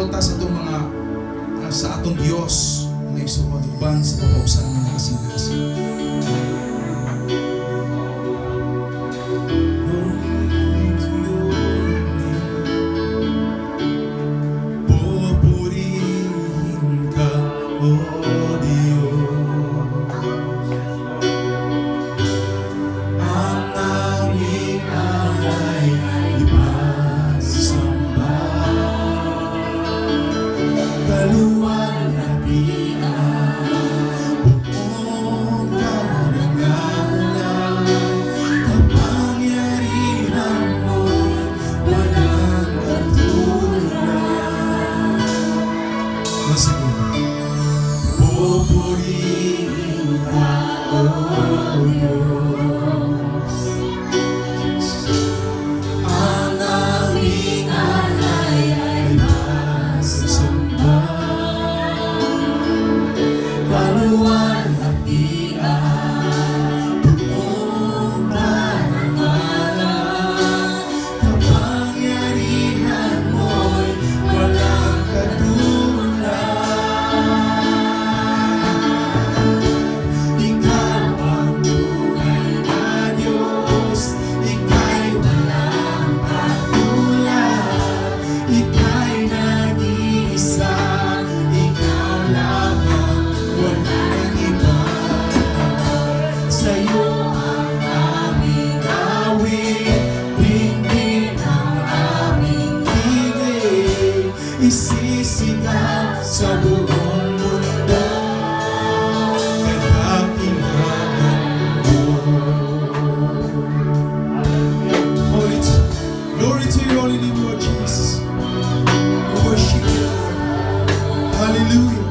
Magdaw ta sa atong mga sa atong Dios, mga igsoon, uban sa kapaubsan mga kasing-kasing. Glory to your name. Pupurihin ka, O Diyos. Ang aming alay ipagsamba. Kaluwalhatian, buong karangalan, kapangyarihan mo, walang katulad. Once again. Pupurihin ka, O Diyos. Ang aming alay ay pagsamba. Kaluwalhatian, buong karangalan, kapangyarihan mo'y walang katulad. Ikaw ang tunay na Diyos, Ika'y walang katulad, Ika'y nag-iisa, Ikaw lamang, walang iba. Sa'yo ang aming awit, dinggin ang aming himig, isisigaw sa buong mundo. Kadakilaan mo. Glory to your holy name, Lord Jesus. We worship you, Lord. Hallelujah.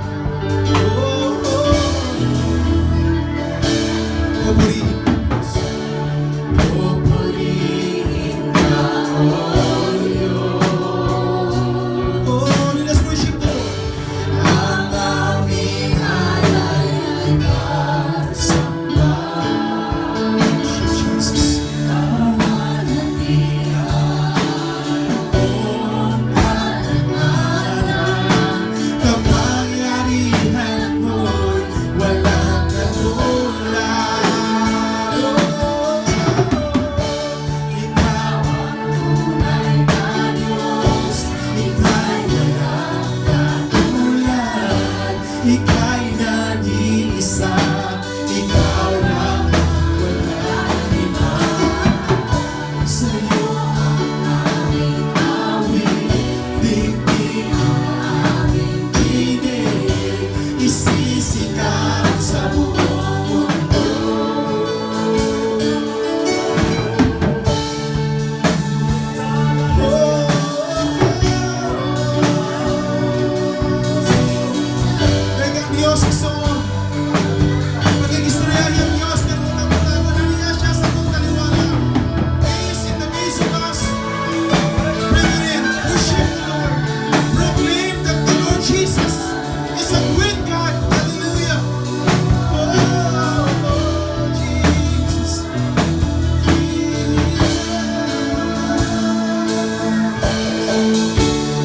Oh. Pupurihin. Pupurihin ka, O Diyos. Oh, let us worship the Lord. Ang aming alay ay pagsamba. Worship Jesus. Kaluwalhatian, buong karangalan, kapangyarihan mo'y walang katulad. Oh, Ikaw ang tunay na Diyos, Ika'y walang katulad, Ika'y nag-iisa, Ikaw lamang, walang iba. Sa'yo ang aming awit, dinggin ang aming himig, isisigaw sa buong mundo. Oh, Daghang Diyos, igsoon. Pag-istorya ang Diyos, karong kabuntagon na niya siya sa atong taliwala. He is in the midst of us. Brethren, worship the Lord. Proclaim that the Lord Jesus is a great God. Hallelujah. Oh, Jesus. Jesus.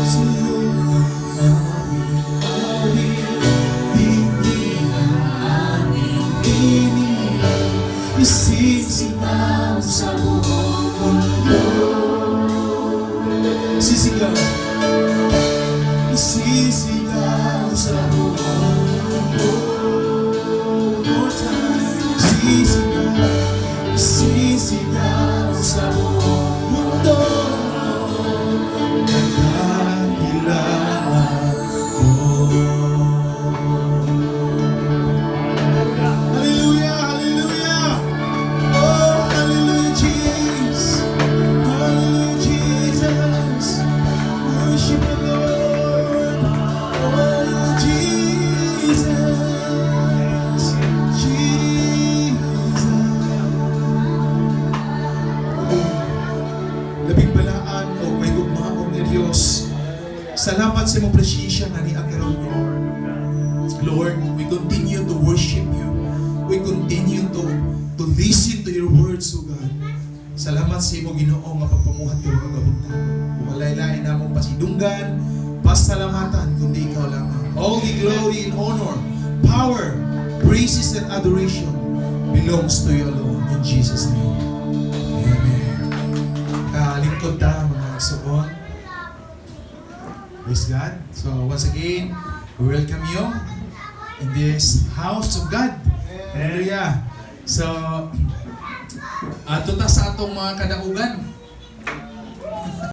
Sa'yo ang aming awit, dinggin ang aming himig, isisigaw sa buong mundo. Sisigaw. Isisigaw sa buong mundo. One more time. Sisigaw, isisigaw sa buong mundo. Kadakilaan mo. Hallelujah, hallelujah. Oh, hallelujah, Jesus. Hallelujah, Jesus. Worship the Lord. Oh, Jesus. Jesus. Oh, labing balaan o may gugmaong nga Dios. Salamat sa imong presensya nga niya karon, Lord. Lord, we continue to worship you. We continue to listen to your words, O God. Salamat sa imo, Ginoo, nga pagpamuhat karong kabuntagon. Kung walay lain namong pasidunggan, Pasalamatan kundi ikaw lamang. All the glory and honor, power, praises and adoration belongs to you alone, in Jesus' name. Amen. Kalingkod ta, mga igsoon. Praise God. So once again, we welcome you in this house of God. Hallelujah. So, ato ta sa atong mga kadaugan.